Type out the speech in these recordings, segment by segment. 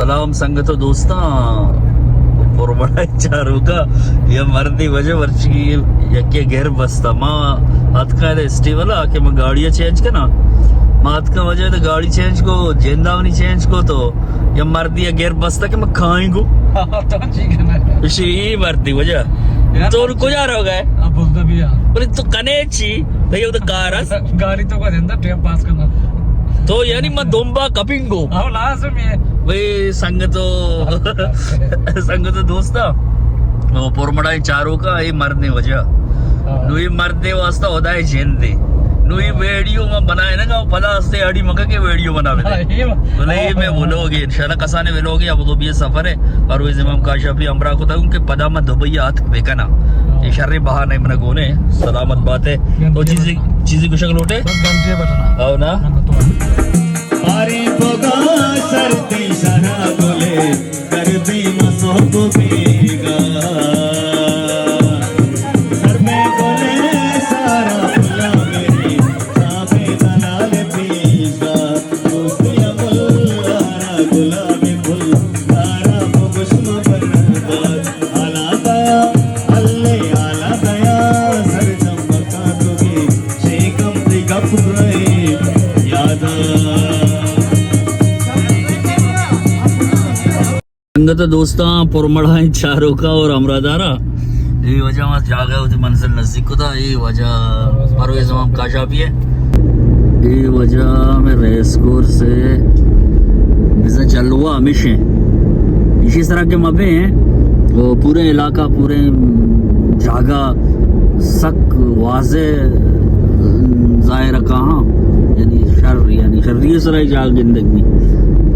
سلام سنگت و دوستاں، پرمڑائی چاروکا، یا مردی وجہ ورچی یکی گر بستا۔ ما اتکا دے اسٹیولا کہ ما گاڑی چینج کنا۔ ما اتکا وجہ دے گاڑی چینج کو، جنداونی چینج کو تو یا مردی گر بستا کہ ما کھائیں گو۔ تو چی کنا؟ اسی ای مردی وجہ۔ یار تو کجا رہو گئے؟ اب بولتا بھی یار۔ بولے تو کنے چی؟ تو یہ تو کار اس۔ گاڑی تو کا دندا ٹائم پاس کرنا۔ تو یعنی ما دمبا کپنگو۔ او لازم ہے۔ وی سنگتو، سنگتو دوستا، او پرمڑائی چاروکا، اے مردے وجہ۔ ہاں۔ نو اے مردے واسطہ خدای جند دے۔ نو اے ویڈیو ما بنائے نا، پدا استے اڑی مکا کے ویڈیو بنا بلے۔ ہاں، یہ بلے اے میں ولوگ ہے، انشاءاللہ کسانے ولوگ ہے، ابوظہبی سفر ہے، پرویز امام کاشافی ہمراہ کو تھا، کیونکہ پدا ما دبئی آتک بکنا۔ ہاں۔ اے شریں بہانے من گونے، سلامت بات ہے۔ تو چیزی، چیزی گوشگ لوٹے؟ بس گھنٹے بٹنا۔ او نا؟ من تو آری پوگا سردی شراب لے، سردی مسوب بیگا۔ سر میں گلے سارا پلا میری، صاحب دلال پیشا۔ دوستی گل آرا گلاب پھل، آرا بگشم برباد۔ حالا دیا، اللہ حالا دیا، سر چمکا تو بھی، شیکم دی گپ رہے، یادا۔ سنگت دوستاں، پرمڑائیں چاروکا اور ہمراہ دارا، اے وجہ ما جاگہ ہوتی منزل نزدیک کو تھا، اے وجہ پرویز امام کاشافی ہے۔ اے وجہ میں ریس کورس ہے، بزن چلوا ہمیش ہیں، اسی طرح کے مبے ہیں، وہ پورے علاقہ، پورے جاگہ سک واضح ظاہر کہاں، یعنی شر، یعنی شری سرا جاگہ گندگ بھی۔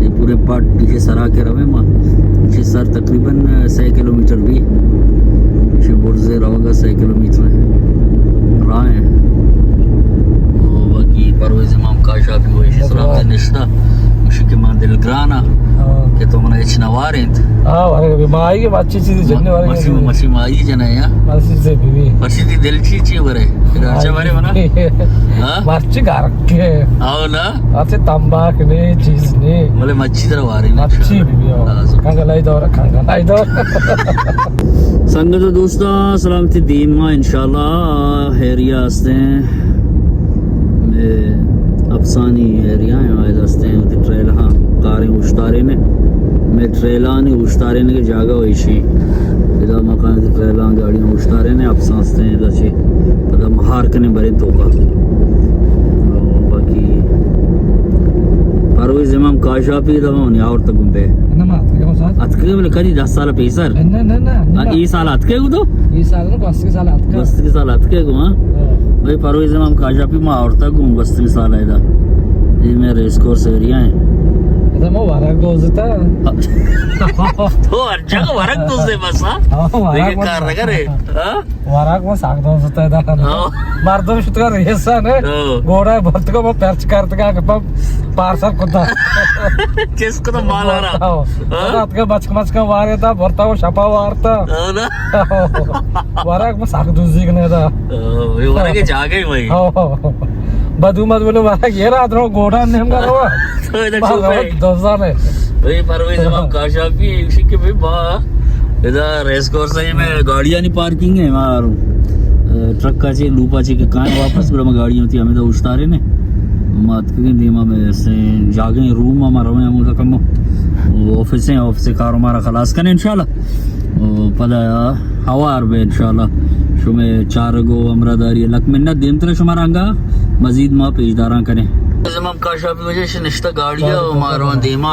یہ پورے پٹ پیچھے سرا کے روے ما، پیچھے سر تقریباً سہ کلومیٹر بھی، پیچھے برزے روگا سہ کلومیٹر ہے۔ راہ ہیں۔ اور باقی پرویز امام کاشافی وہ اسی طرح سے نشتہ، اسی کے ماں دلگرانا، ہاں۔ کہ تو منا اچ نوار انت۔ ہاں، ورگ بھی ما آئی کہ مچی چیزی جننے ورگ مچی، بھی۔ مچی ما آئی جنا یا۔ مچی سے بھی۔ مچی دی دل چی چی ورے؟ پھر اچھا ورے منا؟ ہاں؟ مرچی گار کے۔ آو نا؟ اچھے تمباک نے، چیز نے۔ بولے مچی در واری نے۔ مچی بھی، ہاں۔ لازم۔ کنگلائی دور، کنگلائی دور۔ سنگت و دوستاں، سلامتی دیما انشاءاللہ۔ ایریا ہستے ہیں۔ میں افسانی ایریا ہیں، آئے ہستے ہیں، ٹریل ہاں، کاریں اوشتارے نے۔ میں ٹریلانی اوشتارے نے کے جاگہ ہوئی شی۔ ادا مکان تے ٹریلاں گاڑیاں اوشتارے نے، اپساں ہستے ہیں، ادا چے پدا مہار کنے برے توکا۔ او باقی پرویز امام کاشافی ادا ہونی آورتا گم بے۔ نہ، ما اتکے گو سال۔ اتکے بلے کدی دس سال پیسر؟ نہ، نہ، نہ، نہ۔ ہاں، ای سال اتکے گو تو؟ ای سال نہ، گوستگی سال اتکا۔ گوستگی سال اتکے گو، ہاں؟ ہاں۔ بھائی پرویز امام کاشافی ما آورتا گو گوستگی سال ادا۔ یہ میں ریس کورس ایریا ہیں۔ ادا ما ورگ دوزتا۔ تو ہر جگہ ورگ دوزے بس، ہاں؟ ہاں، ورگ دیگہ کار نہ کرے۔ ہاں؟ ورگ ما ساگ دوزتا ادا۔ ہاں۔ مردم شتگا ریسا نے۔ ہاں۔ گوڑا برتگا ما پرچ کرتگا کہ پارسل کتا۔ چیز کتا مال آرا۔ ہاں۔ ہاں۔ اتکا بچک مچکا وارے تا، برتا وہ شپا وارتا۔ ہاں نا۔ ورگ ما ساگ دوزی کنے دا۔ ہاں، یہ ورگ جاگہ ہی وہی۔ ہاں۔ بدو مت بولے ورگ یہ رات رو گوڑا نیم کرو۔ تو ادا چپ ہے۔ دوزانے۔ بھئی پرویز امام کاشافی ایشی کہ بھئی با ادا ریس کورس ہے، میں گاڑیانی پارکنگ ہے، مار ٹرک کا چے، لوپا چے کہ کائیں واپس، بڑا میں گاڑیاں تھی ہمیں دا اشتارے نے۔ ما اتکگیں دیما میں سے جاگیں روم ما رویں ہمودا کم آفس ہیں، آفس کار مارا خلاص کنے انشاءاللہ۔ او پدا ہوار بے انشاءاللہ۔ شمے چارگ و ہمراہ داری لک منت، دیمتر شمارا انگا مزید ما پیشداراں کنے۔ پرویز امام کاشافی وجہ سے نشتہ گاڑی ہے، ما روان دیما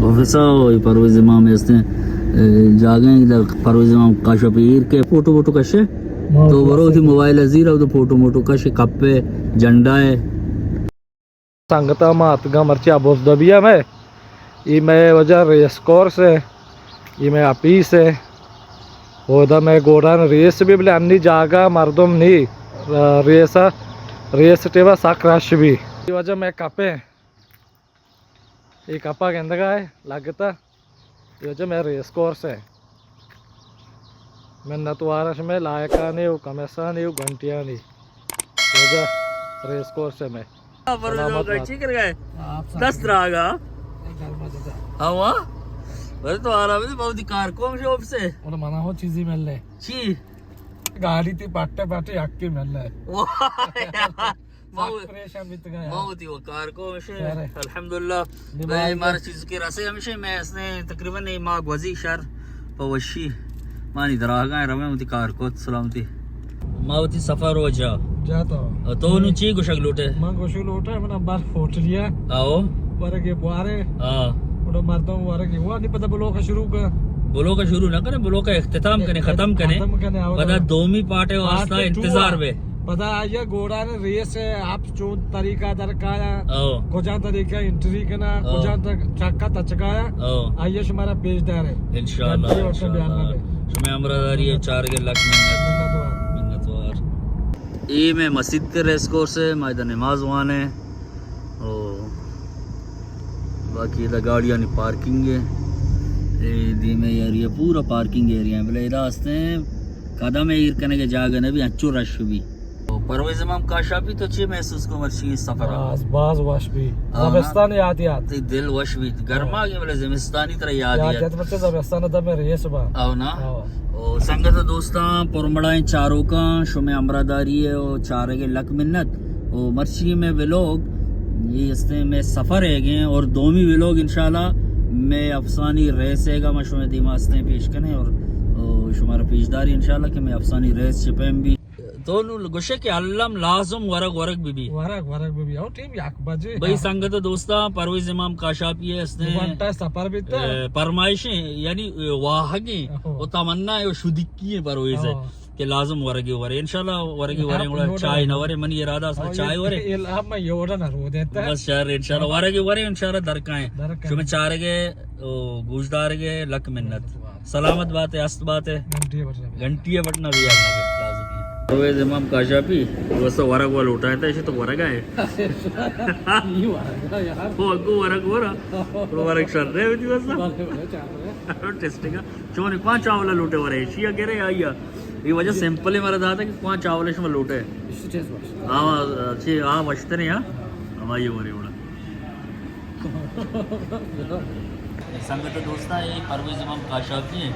آفس ہے، پرویز امام ہستے ہیں، اے، جاگہ ہیں، ادھر پرویز امام کاشافی ایر کے فوٹو ووٹو کشے، تو برو تھی موبائل زیر او تو فوٹو موٹو کشے، کپے، جھنڈا ہے۔ سنگتا ما اتکگاں مرچی ابوظہبی ءَ مئے، اے مئے واجہ ریس کورس ءَ، اے مئے آفیس ءَ۔ اودا مئے گوڈان ریس بی، بلے انی جاگہ مردم نی، ریس ءَ، ریس ٹیم ءَ سک رش بی۔ اے واجہ مئے کپ ءَ، اے کپ ءَ گندگ ءَ لگتا۔ اے واجہ مئے ریس کورس ءَ۔ منت وار اش مئے لائقانی و کمیسانی و گھنٹیانی۔ اے واجہ ریس کورس ءَ مئے۔ سلامت بات۔ چی کر گئے؟ دست راگا۔ ہاں، ہاں۔ بس تو آرام دے، بہت ہی کار کوم شو اپ سے۔ اور منا ہو چیزی مل لے۔ چی؟ گاڑی تی پٹے پٹے یکی مل لے۔ واہ یار۔ ما سخت پریشان بیتگاں یار۔ ما وتی و کار کو ہمیشہ۔ یار۔ الحمدللہ۔ نماز بھائی، ہمارا چیز کے رسے ہمیشہ میں اس نے تقریباً یہ ماہ گوزی شر پہ وشی۔ مانی دراگاں رویں وتی کار کو سلامتی۔ ما وتی سفر و جا۔ جا تو۔ تو نو چی گوشگ لوٹے؟ من گوشگ لوٹے، من بار ہوٹلیا۔ آؤ۔ ورگے بوارے۔ ہاں۔ اوڑا مردم ورگے ہوا، نی پتہ بلوک شروع کر۔ بلوک شروع نہ کرے، بلوک اختتام کرے، ختم کرے۔ ختم کرے، آؤ۔ پدا دومی پارٹ ہے واسطہ پارٹ ٹو انتظار آ۔ بے۔ پدا آیا گوڑا نے ریس ہے، آپ چون طریقہ درکایا، او۔ کجا طریقہ انٹری کنا، او۔ کجا تک چکا تچکایا، او۔ آئیے شمارا پیش دار ہے۔ انشاءاللہ، گھنٹی وقت انشاءاللہ۔ بیان نہ دے۔ شمے ہمراہ داری ہے، چار کے لکھ منت۔ منت وار۔ منت وار۔ اے میں مسجد کے ریس کورس ہے، ما ادا نماز وانے۔ او۔ باقی ادا گاڑیانی پارکنگ ہے۔ اے دیمے ایریا پورا پارکنگ ایریا ہے، بلے ادا ہستے ہیں۔ قدم ایر کنگ ءِ جاگہ نہ بی، انچو رش بی۔ پرویز امام کاشاپی، تو چی محسوس کو مرچی سفر؟ باز، باز وش بی۔ او نا۔ زمستان یاد یاد۔ تی دل وش بی۔ گرما ہاں۔ کے بلے زمستانی طرح یاد یاد یاد۔ یاد، بچے زمستان دم ریس با۔ او نا۔ ہاں۔ او سنگت دوستاں، پرمڑائیں چاروکاں، شمے ہمراہ داری ہے او چارگ لک منت۔ او مرچی میں ویلوگ، یہ ہستے میں سفر ہے گئے اور دومی ویلوگ انشاءاللہ میں افسانی ریس ہے گا، میں شمے دیما ہستے پیش کنے اور، او، شمارا پیش داری انشاءاللہ کہ میں افسانی ریس چہ پیم بی۔ تو نو گوشے کہ الم لازم ورگ ورگ بی بی۔ ورگ ورگ بی بی۔ او ٹیم یک بجے۔ بھئی سنگت دوستاں، پرویز امام کاشاپی ہے، اس نے دو گھنٹہ سفر بیتا۔ اے، فرمائشیں، یعنی، اے، واہگیں، او۔ او تمنا ہے، او شدکی ہے پرویز ہے۔ او۔ کہ لازم ورگے ورے۔ انشاءاللہ ورگے ورے، گڑا چائے نہ ورے، منی ارادہ است چائے ورے۔ الہام میں یہ ورا نہ رو دیتا۔ بس شر انشاءاللہ ورگے ورے، انشاءاللہ درکائیں۔ درکائیں۔ شمے چارگے، او، گوشدارگے، لک منت۔ سلامت بات ہے، است بات ہے۔ گھنٹی ہے بٹنا۔ گھنٹی ہے بٹنا بھی یار لازمی ہے۔ پرویز امام کاشاپی، دوستا ورگ وا لوٹائے تھا، ایسے تو ورگ آئے۔ یہ ورگ ہے یار۔ وہ اگو ورگ ہو رہا۔ وہ ورگ شر رہے ہوتی دوستا۔ بلے، بلے، چار رہے۔ ٹیسٹنگ ہے۔ چون پانچ آولا لوٹے ورے، ایشی گرے آیا۔ یہ وجہ سمپل ہے، مارا داتا کہ پانچ آولا شما لوٹے۔ ایشی چیز وش۔ ہاں، اچھی، ہاں، وشتر ہے، ہاں۔ ہماری ورے وڑا۔ سنگت دوستاں، یہ پرویز امام کاشاپی ہیں۔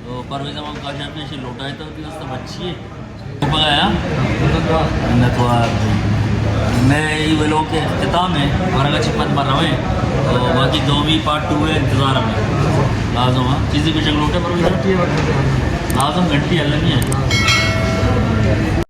تو پرویز امام کاشاپی ایشی لوٹائے تو ہوتی دوستاں بچی ہے۔ پگایا؟ منتوار۔ میں یہ ویلوگ کے اختتام ہے، ورگا چپت مر رویں۔ تو باقی دومی پارٹ ٹو ہے، انتظار ہمیں۔ لازم، ہاں؟ چیزی کچھ لوٹے پر لازم گھنٹی الگ ہی ہے۔